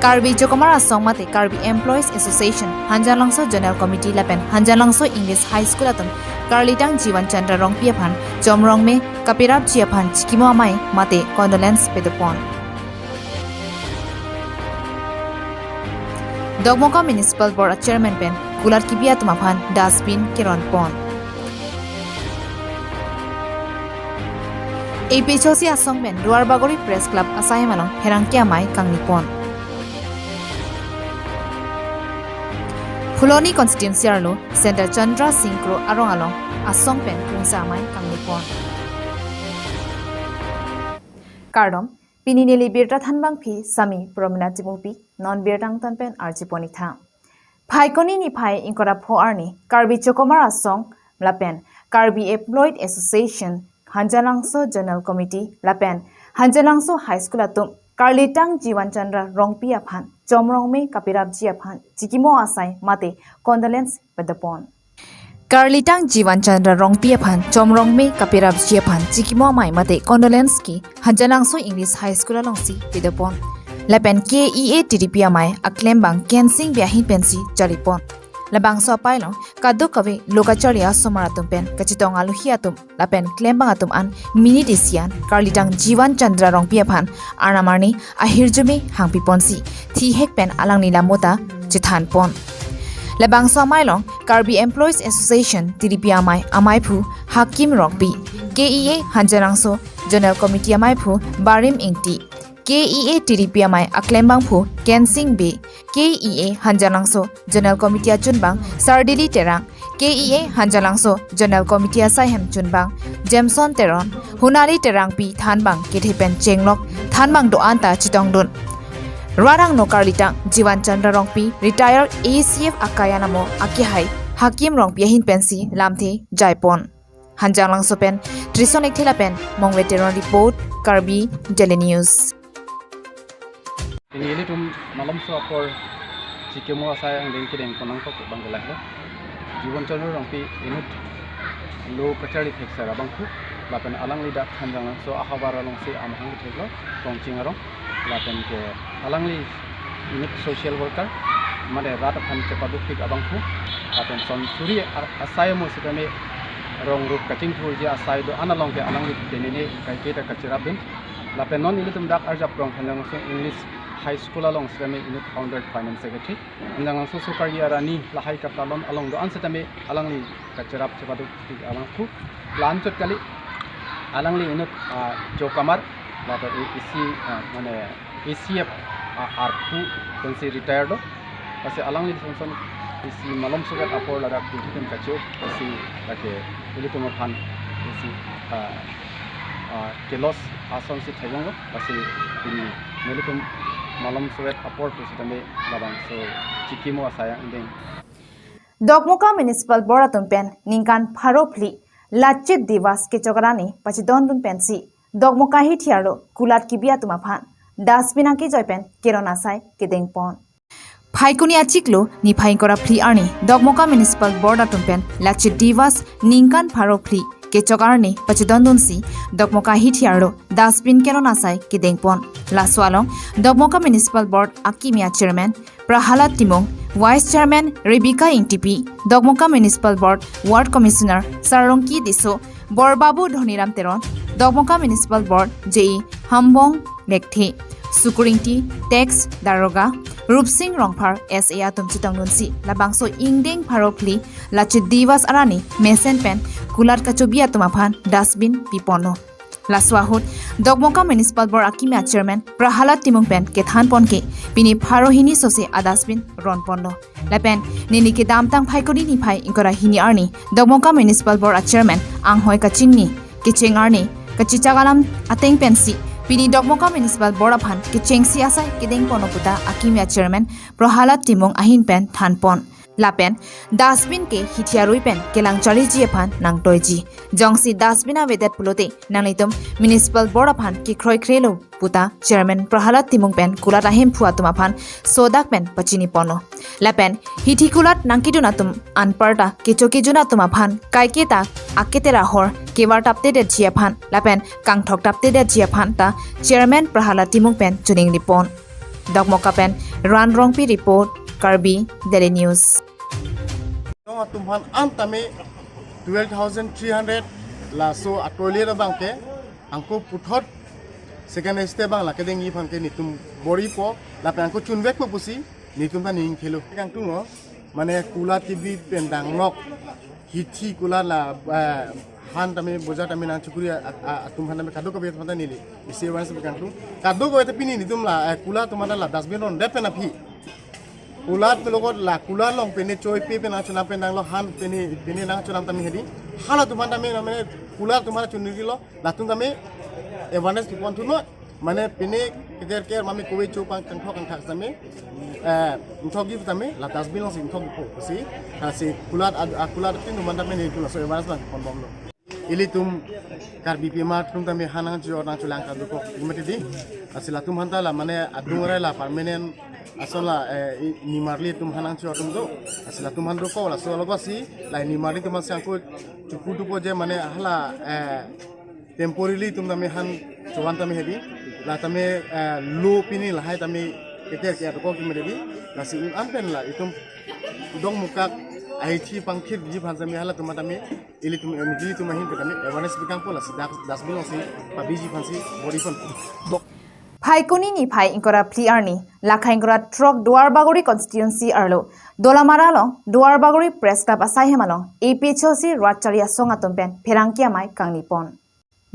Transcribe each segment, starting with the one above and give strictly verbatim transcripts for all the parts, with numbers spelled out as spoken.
Karbi Chokomar Asong mate Karbi Employees Association, Hanjanglangso Zonal Committee lapen Hanjanglangso English High School atum Karlitang Jiwan Chandra Rongpi aphan chomrongme kapirapji aphan chikimo amei mate condolence pedopon. Dokmoka Municipal Board Chairman pen kulat kibi atum aphan dustbin keron pon. A P H L C asong pen Duarbagori Press Club asai malong pherangke amei kangni pon. Phuloni constituency arlo Center Chandra Singh Kro arong along asong pen krungsa amei kangni pon. Kardom, pini neli birta thanbangpi Sami Promina Timungpi, non birta angtan pen arjupon-ik tha. Phaikuni niphai ingkoi ra pho arni Karbi Chokomar Asong lapen Karbi Employees Association, Hanjanglangso Zonal Committee lapen Hanjanglangso High School atum Karlitang Jiwan Chandra Rongpi aphan chomrongme kapirapji aphan chikimo asai mate condolence pedopon. Karlitang Jiwan Chandra Rongpi aphan chomrongme kapirapji aphan chikimo amei mate condolence ke Hanjanglangso English High School alongsi pedopon. Lapen K E A T D P amei aklembang Kensing Bey ahin pensi charipon. Labangso apailong kadokave lo kacharli asomar atum pen kachetong alohi atum lapen klembang atum an minute isi an Karlitang Jiwan Chandra Rongpi aphan arnam arni ahirjume hangpiponsi thihek pen alangli lamota chethanpon. Labangso amailong Karbi Employees Association T D P amei, ameiphu Hakim Rongpi, K E A Hanjanglangso Zonal Committee ameiphu Barim Ingti, K E A T D P amei aklembangphu Kensing Bey, K E A Hanjanglangso Zonal Committee achunbang Sardili Terang, K E A Hanjanglangso Zonal Committee asaihem chunbang Jameson Teron, Hunali Terangpi thanbang kethe pen chenglok thanbang do-an ta chetongdun. Rat angno Karlitang Jiwan Chandra Rongpi, retired A C F akai anamo akehai Hakim Rongpi ahin pensi lamthe jaipon. Hanjanglangso pen Trison Lekthe lapen Mongve Teron report, Karbi Daily News. Pini ilitum malomso apor chikimo asai angdeng kedengpon nangkok abang ke lahelo. Jiwan Chandra Rongpi inut lo kacharli thekser abangphu, lapen alangli dak Hanjanglangso ahavar alongsi amahang theklo, Tongching arong, lapen ke alangli inut social worker, mane rat aphan chepadukpik abangphu, lapen son suri a-, asai mo sitame rong rup kachingthurji asai do-an along ke alangli penene kaiketa kacherapdun. Lapen non ilitum dak Arjap Krong Hanjanglangso English High School along sitame inut founder finance secretary. Hanjanglangso Sokarji arani lahai katalon along do-an sitame alangli kacherap chepadukpik abangphu. La-anchot kali alangli inut, ah, Chokomar, lapen i-, isi, ah, mane A C F, ah, arpu pensi retired lo. Lasi alangli sonson isi malomsovet apor ladak ilitum kacheu, lasi lake ilitum aphan isi, ah, ah, kelos asonsi thejonglo, lasi pini nelitum malomsovet apor pusitame labangso chikimo asai angdeng. Dokmoka Municipal Board atum pen ningkan pharo phli Lachit Divas kechok arni pachedondun pensi Dokmoka hithi arlo kulat kibi atum aphan dustbin akejoi pen keron asai kedengpon. Phaikuni achiklo niphai ingkoi ra phli arni Dokmoka Municipal Board atum pen Lachit Divas ningkan pharo phli kechok arni pachedondunsi Dokmoka hithi arlo dustbin keron asai kedengpon. Laso along Dokmoka Municipal Board akimi a-chairman Prahalad Timung, Vice Chairman Rebecca Ingtipi, Dokmoka Municipal Board Ward Commissioner Sarongki Tisso, Borbabu Dhoniram Teron, Dokmoka Municipal Board J E Hambong Lekthe, Sukur Ingti, Tax Daroga, Rupsing Rongphar S A atum chetongdunsi labangso ingdeng pharo phli Lachit Divas arni mesen pen kulat kachobi atum aphan dustbin piponlo. Laso ahut Dokmoka Municipal Board akimi a-chairman Prahalad Timung pen kethanpon ke pini pharo hini sose a-dustbin ronponlo. Lapen nini kedamtang Phaikuni niphai ingkoi ra hini arni Dokmoka Municipal Board a-chairman anghoi kachingni kecheng arni kachichak alam ateng pensi pini Dokmoka Municipal Board aphan kechengsi asai kedengponlo puta akimi a-chairman Prahalad Timung ahin pen thanpon. Lapen dustbin ke hithi arui pen kelang charliji aphan nangtoiji. Jongsi dustbin avedet pulote nanglitum Municipal Board aphan kekroikre lo puta Chairman Prahalad Timung pen kulat ahemphu atum aphan sodak pen pachiniponlo. Lapen hithi kulat nangkedun atum anparta kecho kejun atum aphan kaiketa aketer ahor kevar taptedetji aphan lapen kangthok taptedetji aphan ta Chairman Prahalad Timung pen choningripon. Dokmoka pen Ran Rongpi report, Karbi Daily News. Nong atum aphan an tame twelve thousand three hundred laso atoilet abang ke angko puthot second step abang lake dengji aphan ke netum bor-ipo lapen angko chunvekpo pusi netum ta ning khelo. Kangtung lo, mane kula T V pen danglok hithi kula la, eh, han tame boja tame nangchekuri a, a, atum aphan tame kadokave aphan ta neli isi awareness pi kangtung. Kadokave ta pini netum la, eh, kula atum aphan ta la dustbin ron dep pen aphi. Kula atum logot la kula along pene choi pe pen nangchonam pen danglok han pene, pene nangchonam tame hedi. Hala atum aphan tame mane kula atum aphan chunri lo, latum tame awareness pi pon thunon. Mane pene keter ker mami kove cho pang kangthok kangthak tame, eh, ingthokji tame la dustbin alongsi ingthokjipo pusi, lasi kula ad-, a kula atum aphan tame netum laso awareness abang ponbomlo. Ilitum Karbi pima atum tame han nangcho nangcholang kadokok mati di. Lasi latum aphan ta la mane adung arai la permanent ason la, eh, i-, nimarli atum han nangcho atum do. Lasi latum aphan dokok laso alogosi la nimarli atum aphan si angko chupu dupo je mane hala, eh, temporarily itum tame han chovan tame hedi. La tame, eh, lo pini lahai tame keter ke dokok tame hedi. Lasi un an pen la itum Dokmoka ahithi pangthirji aphan tame hala atum tame ilitum, eh, ilitum ahin ke tame awareness pi kangpo lasi das, dustbin alongsi pabiji aphansi bor-ipon. Phaikuni niphai ingkoi ra phli arni, lakha ingkoi ra throk Duarbagori constituency arlo Dolamara along Duarbagori Press Club asai hem along A P H L C rat chari asong atum pen pherangke amei kangnipon.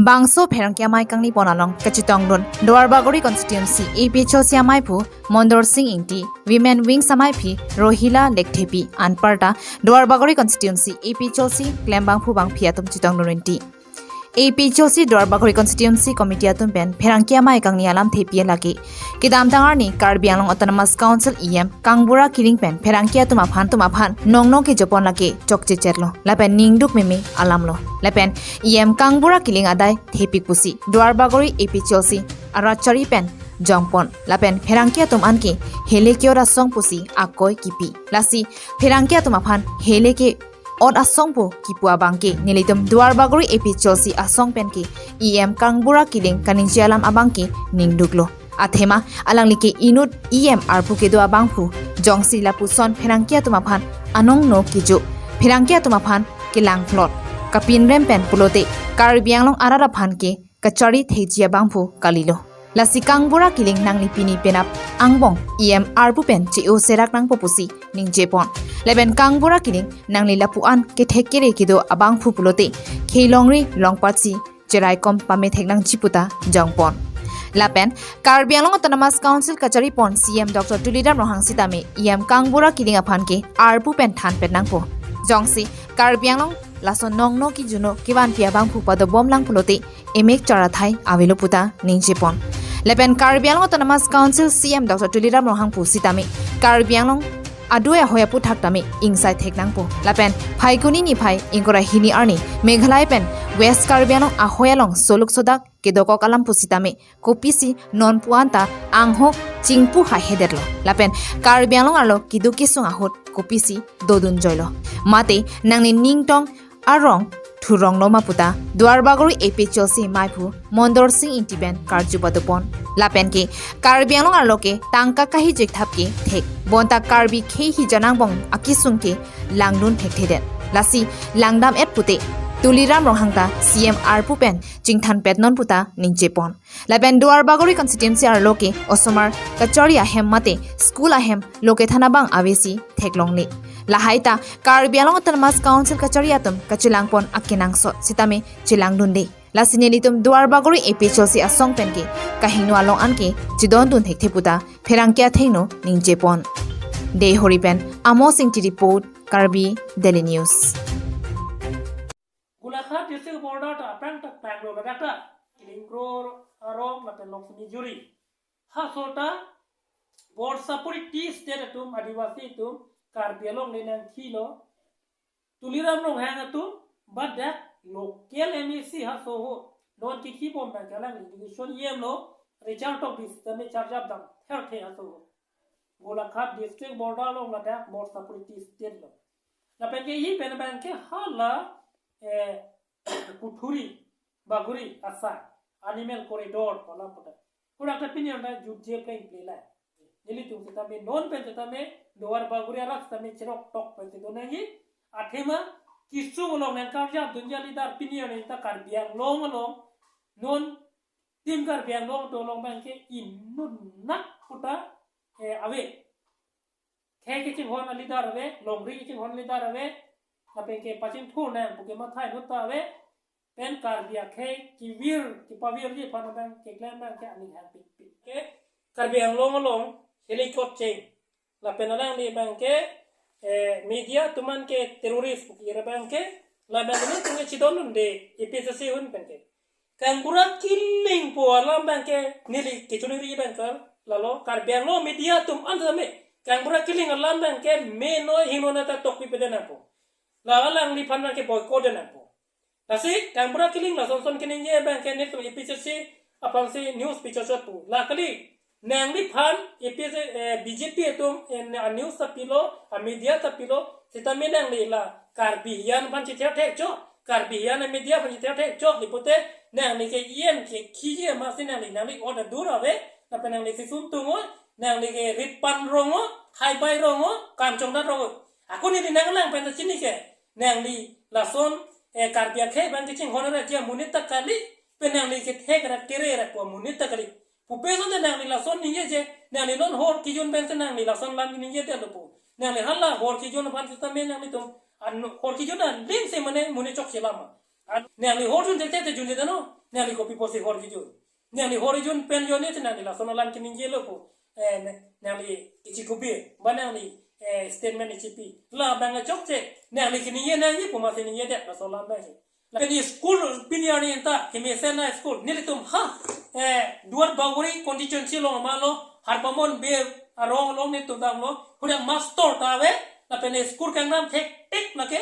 Bangso pherangke amei kangnipon along kachetongdun Duarbagori constituency A P H L C ameiphu Mondor Sing Ingti, Women Wings ameiphi Rohila Lekthepi, anparta Duarbagori constituency A P H L C klembangphu bangphi atum chetongdun rinti. A P H L C Duarbagori constituency committee atum pen pherangke amei kangni alamthe pi lake. Kedamtang arni Karbi Anglong Autonomous Council E M Kangbura Killing pen pherangke atum aphan atum aphan nongno kejopon lake chokchechetlo. Lapen ningduk meme alamlo. Lapen E M Kangbura Killing adai thepik pusi Duarbagori A P H L C arat chari pen jongpon. Lapen pherangke atum anke hele ke-ot asong pusi akoi kipi. Lasi pherangke atum aphan hele ke-ot asong pu kipu abangke nelitum Duarbagori A P H L C asong pen ke E M Kangbura Killing kaningje alam abangke ningduklo. Athema alangli ke inut E M arpu kedo abangphu jongsi lapuson pherangke atum aphan anongno kejo, pherangke atum aphan kelangklot kapinrem pen pulote Karbi Anglong arat aphan ke kachari thekji abangphu kalilo. Lasi Kangbura Killing nangli pini penap angbong E M arpu pen che-o serak nangpo pusi ningjepon. Lapen Kangbura Killing nangli lapu-an kethek kere kedo abangphu pulote khei longri longpatsi cheraikom pamethek nangji puta jongpon. Lapen Karbi Anglong Autonomous Council kacharipon C E M Doctor Tuliram Ronghang sitame E M Kangbura Killing aphan ke arpu pen thanpet nangpo. Jongsi Karbi Anglong laso nongno kijuno kevanpi abangphu padobomlang pulote emek charathai avelo puta ningjepon. Lapen Karbi Anglong Autonomous Council C E M Doctor Tuliram Ronghang pu sitame Karbi Anglong adui ahoi aphuthak tame ingsai thek nangpo. Lapen Phaikuni niphai ingkoi ra hini arni Meghalaya pen West Karbi Anglong ahoi along soluk sodak kedokok alam pusitame kopisi non puan ta anghok chingpu haihedetlo. Lapen Karbi Anglong arlo keduk kesung ahut kopisi dodun joilo. Mate nangli ningtong arong thurong lo ma puta Duarbagori A P H L C meiphu Mondor Sing Ingti pen karju padopon. Lapen ke Karbi Anglong arlo ke tangka kahi jekthap ke thek. Bonta Karbi khei hijan angbong akesung ke langdun thekthedet. Lasi langdam-et pute Tuliram Ronghang ta C E M arpu pen chingthanpet non puta ningjepon. Lapen Duarbagori constituency arlo ke osomar kachari ahem mate school ahem lo kethan abang avesi theklongle. Lahai ta Karbi Anglong Autonomous Council kachari atum kachelangpon akenangsot sitame chelangdunde. Lasi nelitum Duarbagori A P H L C asong pen ke kahingno along anke chedondun thekthe puta pherangke athengno ningjepon. Deihori pen Amos Ingti report, Karbi Daily News. Golaghat district border ta aphrang ta panglo ladak ta Killing Kro arong lapen Loksmi Juri. Haso ta Borsapuri tea estate atum Adivasi atum Karbi Anglong le nangthilo. Tuliram Ronghang atum badak local M A C haso ahut non kikhi bom abang ke alang irrigation E M lo, Richard Tokbi sitame charjap dam therthe haso ahut. Golaghat district border along ladak Borsapuri tea estate lo. Lapen ke hi pen abang ke hala, eh, Puthuri Baguri asai animal corridor pu alam puta. Kurang ta pini anda jutje pleng plelai. Nelitum sitame non pen sitame Duar Bagori arat sitame cherok tok pen si do nangji. Athema kesung along nangkarjapdunji aleader pini arni ta Karbi Anglong along non Team Karbi Anglong atum along abangke inut nak puta, eh, ave. Khei kachinghon aleader ave, longri kachinghon aleader ave, lapen ke pachingthur nang pu ke mathai inut ta ave, pen Karbi akhei kevir, kepavirji aphan abang keklem abangke aning hangpikpik. Ke Karbi Anglong along heli kot cheng. Lapen alangli abangke, eh, media atum an ke terrorist pu kira abangke, labang nelitum ke chidon unde A P H L C ahut pen ke. Kangbura Killing pu alam abangke neli kechoningri abangke lalo Karbi Anglong media atum an tame. Kangbura Killing alam abangke meno hingno nata tokpi pede nangpo. La alangliphan abangke boycott de nangpo. Lasi Kangbura Killing lason son keningje abangke nelitum A P H L C aphansi news pichot chot pu. La kali nangliphan A P H L C, eh, B J P atum, eh, a news ta pilo, a media ta pilo, sitame nangli la Karbi hijan aphan chithek thek chok, Karbi hijan a media aphan chithek thek chok, di pute nangli ke E M ke khiji ma si nangli, nangli order dur ave, lapen nangli si sum tungo, nangli ke rit pan rongo, hai bai rongo, kam chongdat rongo. Ako neli nanglang pen ta chini ke, nangli lason, eh, Karbi akhei abang kachinghon ra ji amonit ta kali, pen nangli kethek ra kere ra pu amonit ta kali. Pupe son te nangli lason ningje je, nangli non hor kejun pen si nangli lason lam ningje te lo pu. Nangli hala hor kejun aphan sitame nanglitum, an hor kejun an lim se mane monit chokche lama. An nangli hor jun te te jun te no, nangli kopi pusi hor kejun. Nangli hor kejun pen jun te nangli lason alam keningje lo pu. Eh, ne-, nangli kichi kubi, ba nangli, eh, statement ichipi. Labang chokche, nangli keningje nangji pu ma si ningje det, lason alam nangji. Lapen school pini arni anta, kemesen a school, nelitum ha, eh, Duar Bagori constituency along amalo, Harpamon Bey arong along nelitum damlo, hudang master ta ave, lapen school kangnam thekthek lake,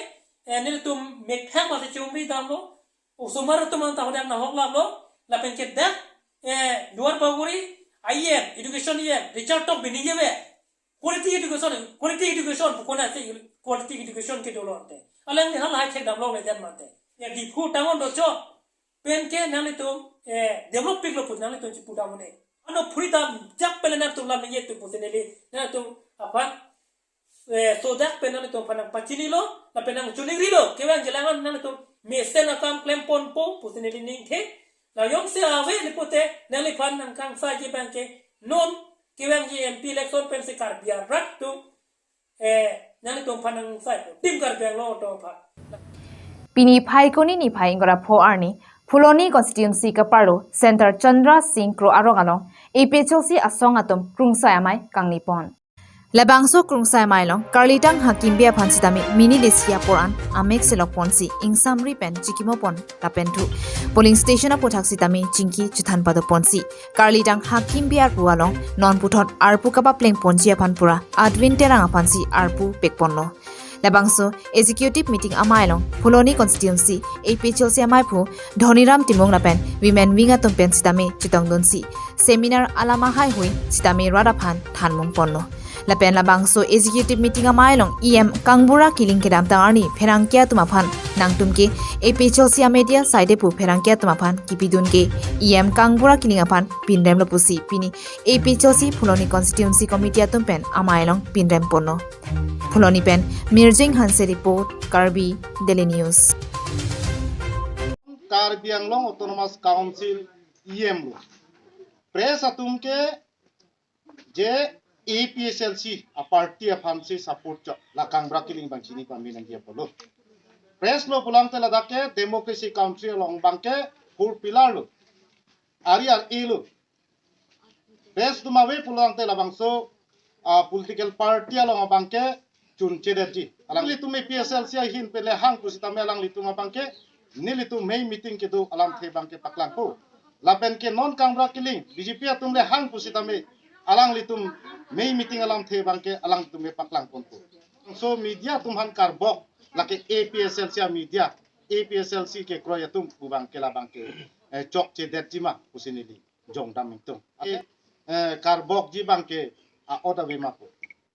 eh, nelitum methang masi chumri damlo, osomar atum anta hudang nahok laplo, lapen ke dak, eh, Duar Bagori, E M, education E M, Richard Tokbi ningje ave. Quality education, quality education, pu konat si quality education kedo lo ante. Alangli hal hai chek damlong le jan mante. Ya Diphu tangon do chok. Pen ke nanglitum, eh, develop pik lo pu nanglitum chipu dam ne. Ano phuri dam jak pele nangtum lam ye tu pusi neli. Nangtum aphan, eh, sodak pen nanglitum aphan nangpachini lo, lapen nangchoningri lo. Kevang jelangan nanglitum mesen akam klem ponpo pusi neli ningthe. La jongsi ave ni pute nangliphan nangkangsai ji abangke non kevangji M P election pensi Karbi arat atum, eh, nanglitum aphan nangkangsai po. Team Karbi Anglong atum aphan. Pini Phaikuni niphai ingkoi ra pho arni, Phuloni constituency kaparlo Center Chandra Singh Kro arong along, A P H L C asong atum krungsai amei kangni pon. Labangso krungsai amei along, Karlitang Hakim Bey aphan sitame mini list apor an amek selok ponsi ingsamri pen chikimo pon lapen thu polling station aputhak sitame chingki chethan pado ponsi Karlitang Hakim Bey arpu along non puthot arpu kapapleng ponji aphan pura Advin Terang aphansi arpu pek ponlo. Labangso executive meeting amei along Phuloni constituency A P H L C ameiphu Dhoniram Timung lapen women wing atum pen sitame chetongdunsi seminar alam ahaihui sitame rat aphan thanmung ponlo. Lapen labangso executive meeting amei along E M Kangbura Killing kedamtang arni pherangke atum aphan nangtum ke A P H L C amedia side pu pherangke atum aphan kipidun ke E M Kangbura Killing aphan pinrem lo pusi pini A P H L C Phuloni constituency committee atum pen amei along pinrem ponlo. Phuloni pen Mirjing Hanse report, Karbi Daily News. Karbi Anglong Autonomous Council E M lo. Press atum ke je A P H L C a party aphansi support chok la Kangbura Killing abang chini pame nangji apotlo. Press lo pulang te ladak ke democracy country along abangke four pillar lo. Ari ar-e lo. Press atum ave pulang te labangso, ah, political party along abangke chunchedetji. Alanglitum A P H L C ahin pen le hang pusitame alanglitum abangke nelitum mei meeting kedo alamthe abangke paklangpo. Lapen ke non Kangbura Killing B J P atum le hang pusitame alanglitum mei meeting alamthe abangke alanglitum ke paklang ponpo. So media atum aphan karbok lake A P H L C amedia, A P H L C kekroi atum pu abangke labangke, eh, chokchedetji ma pusi neli jongdam ingtung. Eh, eh, karbokji abangke a-ot ave ma pu.